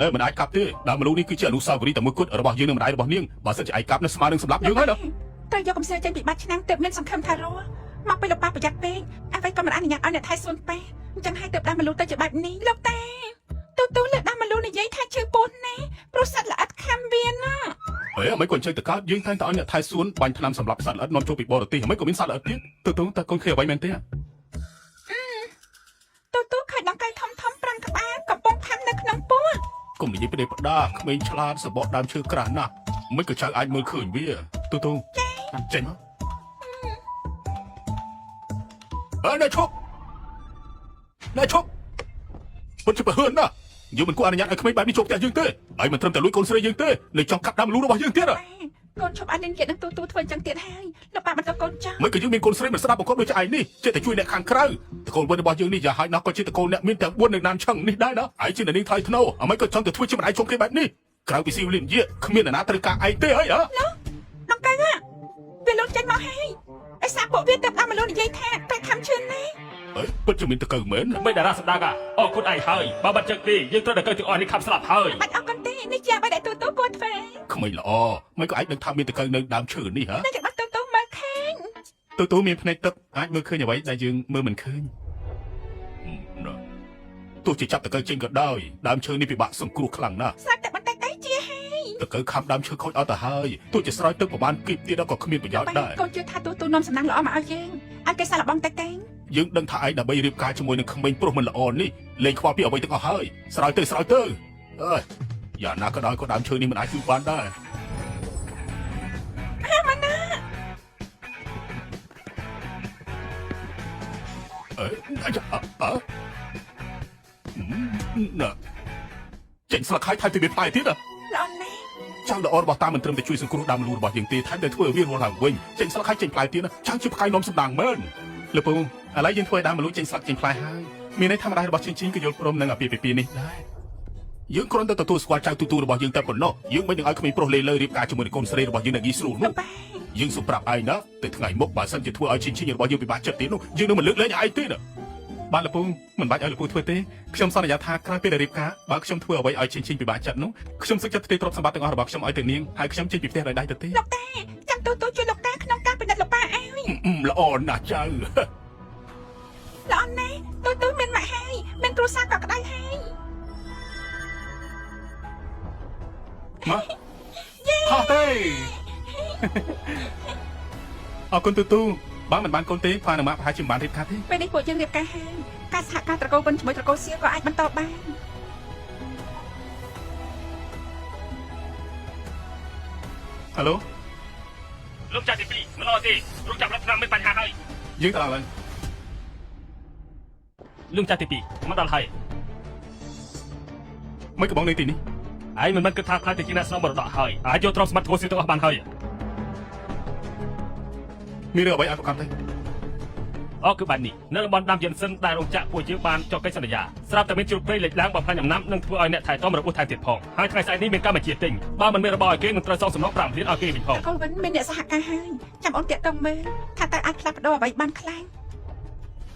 នៅមិនអាចកាប់ទេដើមម្លូនេះគឺជាអនុស្សាវរីយ៍តែមួយគត់របស់យើងនិងម្ដាយរបស់នាងបើសិនជាឯងកាប់នៅស្មើនឹងសម្លាប់យើងហើយណា ត្រូវយកកំសៀវចេញពីបាត់ឆ្នាំងទើបមានសង្ឃឹមថារស់មកពេលលោកប៉ាប្រយ័ត្នពេកអ្វីក៏មិនអនុញ្ញាតឲ្យអ្នកថែសួនប៉ះអញ្ចឹងហើយទើបដើមម្លូទៅជាបែបនេះលោកតាទូទូលើកដើមម្លូនិយាយថាឈឺពោះណាស់ព្រោះសត្វល្អិតខំវាណា ហេអ្មេក៏អញ្ចឹងតកើតយើងតែងតែឲ្យអ្នកថែសួនបាញ់ថ្នាំសម្លាប់សត្វល្អិតនាំចូលពីបរទេសអ្មេក៏មានសត្វល្អិតទៀតទូទូតើកូនឃើញអ្វីមែនទេ ទូទូឃើញដង្កូវធំធំ5ក្បាលកំពុងផាំនៅក្នុងពោះ កុំនិយាយផ្ដេសផ្ដាក្មេងឆ្លាតសបកដើមឈើក្រាស់ណាស់មិនក៏ចៅអាចមើលឃើញវាទូទូចេញមកអើណែឈប់ណែឈប់ពុតជាប្រហឿនណាយើងមិនគួរអនុញ្ញាតឲ្យក្មេងបែបនេះចូលផ្ទះយើងទេហើយមិនត្រឹមតែលួចកូនស្រីយើងទេនៅចង់កាប់ដើមលូរបស់យើងទៀត ប៉ាកូនឈប់អត់នាងទៀតនឹងទូទូធ្វើអញ្ចឹងទៀតហើយលោកប៉ាបន្តកូនចោល មិនក៏យើងមានកូនស្រីមិនស្ដាប់បង្គាប់ដូចជាឯងនេះចេះតែជួយអ្នកខាងក្រៅតកូលវិនរបស់យើងនេះយ៉ាងហោចណាស់ក៏ជាតកូលអ្នកមានទាំង4នៅណានឆឹងនេះដែរណាឯងជាអ្នកនាងថ្លៃថ្នូរអ្មេក៏ចង់ទៅធ្វើជាម្ដាយជុំគេបែបនេះក្រៅពីស៊ីវលីនយាគ្មានអ្នកណាត្រូវការឯងទេអីហ៎ ដង្កូវហ่ะវាលូតចេញមកហើយឯសាពួកវាទៅដើមម្លូនិយាយថាតែខំឈឺណាស់ អេពិតជាមានតកៅមែន មិនតារាសម្ដាងអរគុណឯងហើយបើបាត់ចឹងទេយើងត្រូវតែកៅទាំងអស់នេះខាប់ស្លាប់ហើយ បាច់អរគុណទេនេះជាអ្វីដែលទូទូគួរធ្វើ ក្មេងល្អមិនក៏អាចដឹងថាមានតកៅនៅដើមឈើនេះហ៎ តែច្បាស់ទូទូមើលឃើញ ទូទូមានភ្នែកទឹកអាចមើលឃើញអ្វីដែលយើងមើលមិនឃើញណាទោះជាចាប់តកៅចេញក៏ដោយដើមឈើនេះពិបាកសង្គ្រោះខ្លាំងណាស់ ស្រាប់តែបន្តិចទៅជាហើយ តកៅខំដើមឈើខូចអត់ទៅហើយទោះជាស្រោចទឹកប្រហែលគីបទៀតក៏គ្មានប្រយោជន៍ ប៉ា ដែរ កូនជឿថាទូទូនាំសំណាងល្អមកឲ្យយើងឲ្យគេសាឡបងតិចតែ យើងដឹងថាឯងដើម្បីរៀបការជាមួយនឹងក្មេងប្រុសមិនល្អនេះលែងខ្វល់ពីអ្វីទាំងអស់ហើយស្រោចទៅស្រោចទៅអើយយ៉ាងណាក៏ដោយក៏ដើមឈើនេះមិនអាចជួយបានដែរអេអាចាអើណាចេញស្លឹកហើយថែមទៅមានផ្លែទៀត ល្អណាស់ ចៅល្អរបស់តាមិនត្រឹមតែជួយសង្គ្រោះដើមលូរបស់យើងទេថែមតែធ្វើឲ្យវារស់ឡើងវិញចេញស្លឹកហើយចេញផ្លែទៀតណាចៅជាផ្កាយនាំសំដាងមែនលពូឥឡូវយើងធ្វើឲ្យដើមលូចេញស្លឹកចេញផ្លែហើយមានន័យថាម្ដាយរបស់ជីងជីងក៏យល់ព្រមនឹងអាពាហ៍ពិពាហ៍នេះដែរយើងគ្រាន់តែទទួលស្គាល់ចៅទូទូរបស់យើងតែប៉ុណ្ណោះយើងមិននឹងឲ្យក្មេងប្រុសលេលើរៀបការជាមួយនឹងកូនស្រីរបស់យើងនៅងាយស្រួលនោះ លោកប៉ា យើងសូមប្រាប់ឯងណាទៅថ្ងៃមុខបើសិនជាធ្វើឲ្យជីងជីងរបស់យើងពិបាកចិត្តទៀតនោះយើងនឹងមិនលើកលែងឲ្យឯងទេណាបាទលពូមិនបាច់ឲ្យលពូធ្វើទេខ្ញុំសន្យាថាក្រោយពេលដែលរៀបការបើខ្ញុំធ្វើអ្វីឲ្យជីងជីងពិបាកចិត្តនោះខ្ញុំសឹកចិត្តផ្ទេរទ្រព្យសម្បត្តិទាំងអស់របស់ខ្ញុំឲ្យទៅនាងហើយខ្ញុំចេញពីផ្ទះដោយដៃទៅទេ លោកតាចាំទូទូជួយលោកតាក្នុងការពិនិត្យលោកប៉ាឲ្យ ល្អណាស់ចៅ ល្អណាស់ទូទូមានម៉ាក់ហើយមានគ្រួសារក៏ក្តៅហើយ មកហោះទេអរគុណទូទូបើមិនបានកូនទេផាណាម៉ាប្រហែលជាមិនបានរៀបការទេ ពេលនេះពួកយើងរៀបការហើយការសហការត្រកូលវិនជាមួយត្រកូលសៀក៏អាចបន្តបាន ហៅឡូ លោកចាស់ទី2មិនល្អទេលោកចាប់រដ្ឋឆ្នាំមានបញ្ហាហើយ យើងទៅដល់ហើយ លោកចាស់ទី2មកដល់ហើយ មិនក៏បងនៅទីនេះ ឯងមិនមែនគិតថាខ្លាចទៅជាអ្នកស្នងមរតកហើយអាចយកទ្រព្យសម្បត្តិធ្វើស៊ីទាំងអស់បានហើយ មានរឿងអ្វីឲ្យប្រកាសទេ អគឺបែបនេះនៅតំបន់ដាំយិនសិនដែលរោងចក្រពួកយើងបានចុះកិច្ចសន្យាស្រាប់តែមានជ្រូកព្រៃលេចឡើងបំផ្លាញអំណាំនិងធ្វើឲ្យអ្នកថែទាំរបួសថែមទៀតផងហើយថ្ងៃស្អែកនេះមានកម្មជាទិញបើមិនមានរបស់ឲ្យគេនឹងត្រូវសងសំណង5លានឲ្យគេវិញផង ត្រកូលវិនមានអ្នកសហការហើយចាំអូនតាក់ទងមើលថាតើអាចផ្លាស់ប្ដូរអ្វីបានខ្លាំង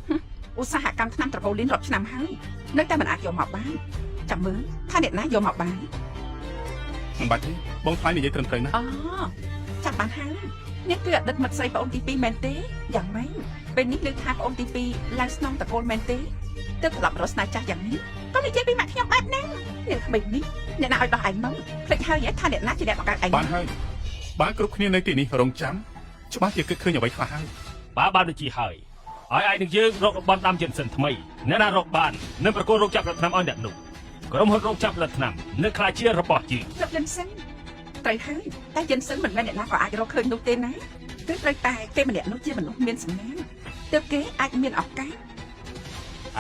ហឹមឧស្សាហកម្មឆ្នាំត្រកូលលីនរាប់ឆ្នាំហើយនៅតែមិនអាចយកមកបានចាំមើលថាអ្នកណាយកមកបាន មិនបាច់ទេបងថ្លៃនិយាយត្រឹមត្រូវណាស់ អូចាំបានហើយនេះគឺអតីតមិត្តស្រីប្អូនទី2មែនទេយ៉ាងម៉េចពេលនេះលើថាប្អូនទី2ឡើងស្នងតកូលមែនទេទើបត្រឡប់រកស្នេហ៍ចាស់យ៉ាងនេះក៏និយាយពីម៉ាក់ខ្ញុំបែបហ្នឹងអ្នកក្មេងនេះអ្នកណាឲ្យដោះឯងមកភ្លេចហើយថាអ្នកណាជាអ្នកបង្កើតឯង បានហើយបានគ្រប់គ្នានៅទីនេះរងចាំច្បាស់ជាគិតឃើញអ្វីខ្លះហើយ បើបានដូចជាហើយឲ្យឯងនឹងយើងរកតំបន់ដាំយិនសិនថ្មីអ្នកណារកបាននឹងប្រគល់រោគចាប់ផលិតថ្នាំឲ្យអ្នកនោះក្រុមហ៊ុនរោគចាប់ផលិតថ្នាំនឹងក្លាយជារបស់យើង លោកយិនសិនត្រូវហើយតែយិនសិនមិនមែនអ្នកណាក៏អាចរកឃើញនោះទេណាគឺត្រូវតែគេម្នាក់នោះជាមនុស្សមានសំណាងទើបគេអាចមានឱកាស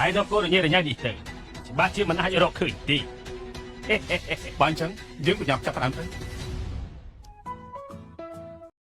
ឯងរកគោរញ៉េរញ៉ៃនេះទៅច្បាស់ជាមិនអាចរកឃើញទេ បើអញ្ចឹងយើងប្រញាប់ចាប់ផ្ដើមទៅ